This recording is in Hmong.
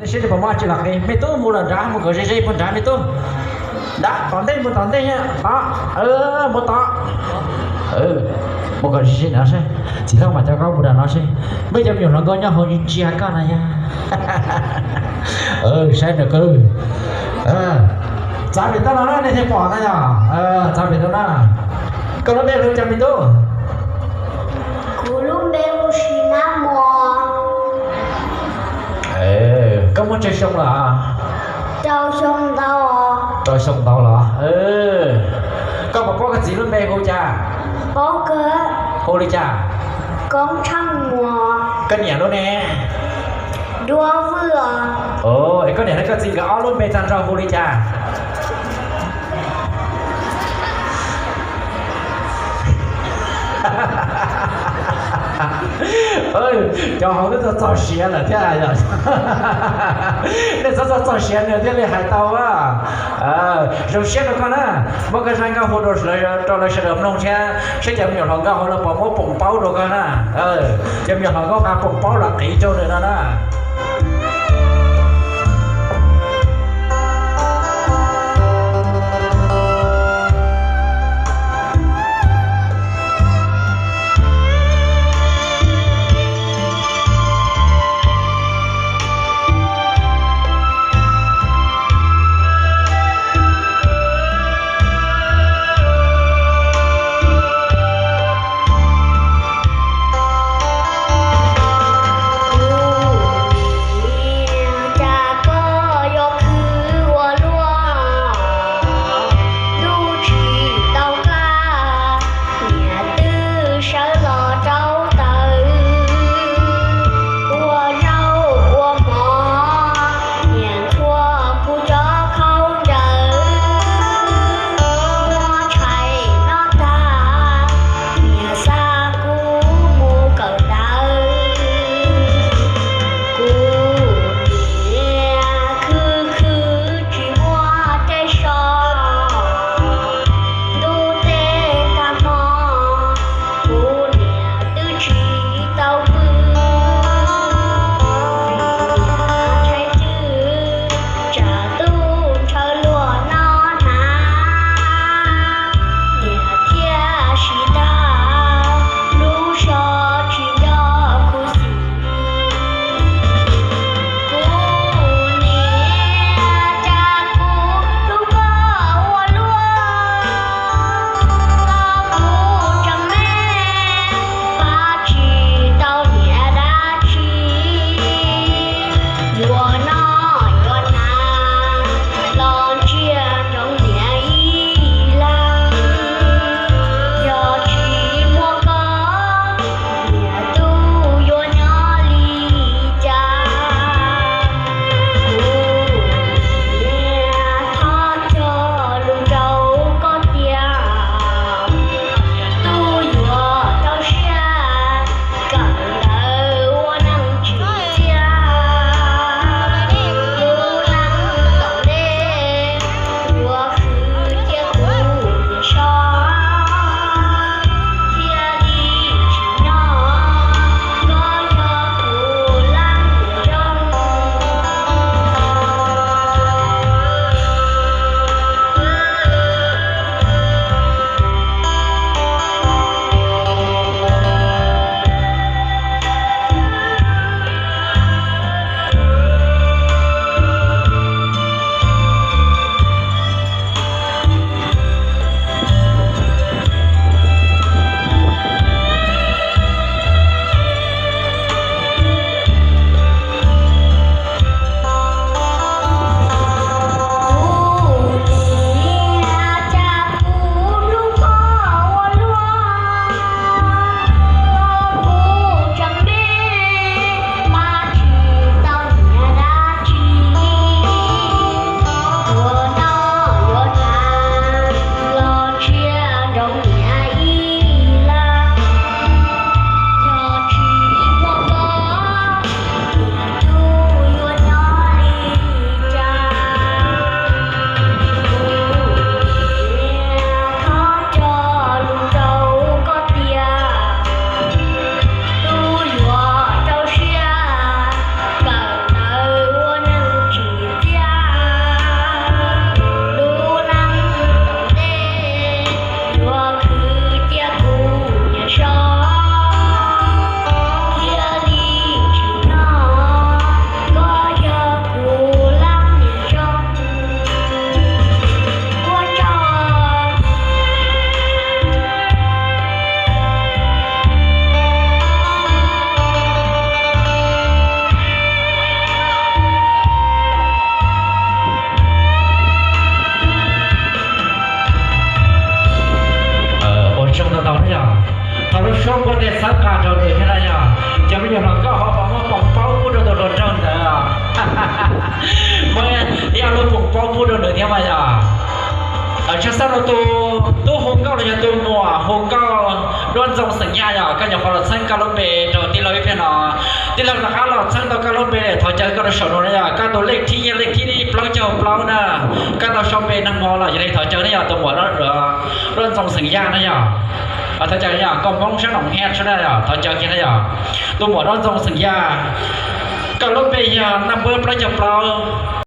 Seb nws puas muaj tsi los qhia. Me tub mus los nrad, mus kom ze ze puag nrad me tub. Nrad tom ntej, mus tom ntej, tom, mus tom. Mus kom ze ze no seb. Txiv hlob mas coj koj mus nram no seb. Muaj cov me nyuam hluas nkauj nyob hauv ntsia koj no yog. Saib nws koj lub. Txav pem toj no na, nej thiaj pom na yog. Txav pem toj na. Koj lub npe hu cas me tub? Kuv lub npe hu Sis Nab Muas. Koj muaj tsawg xyoo lawm? Rau xyoo ntau. Rau xyoo ntau los? Koj puas paub koj txiv lub npe hu cas? Paub kawg. Hu li cas? Koob Tsheej Muas. Koj niam lub ne? Duab Vwj os. Es koj niam thiab koj txiv nkawd ob lub npe tag nrho hu li cas? Cov hauv twb txog txog siav lawm thiab yom. Nej txhob txog txog siav nws thiaj li hais tau. Zoo siab rau koj na, muab koj zaj nkauj hu rau lawv sawv daws mloog thiab seb cov me nyuam hluas nkauj hauv lawv puas muab poom paub rau koj na. Cov me nyuam hluas nkauj nqa poom paub los qiv rau nws no na. rau nws thiab mas yog. Tshaj xab rau tus tub hu nkauj los yog tus muam hu nkauj Duab Ntxoo xeem Yaj yog, koj nyuam qhuav los txheeb koj lub npe rau tij laug ib pliag no. Tij laug rov qab los txheeb tau koj lub npe, thov caw koj rau saum no na yog, koj tus lej thib yog lej thib plaub caug plaub na. Koj tau sau npe nag hmo los yog li, thov caw na yog tus muam Duab Ntxoo xeem Yaj na yog. Thov caw yog nkauj Hmoob sab Noom Hej sab na yog, thov caw kiag na yog. Tus muam Duab Ntxoo xeem Yaj, koj lub npe yog naj npuab plaub caug plaub.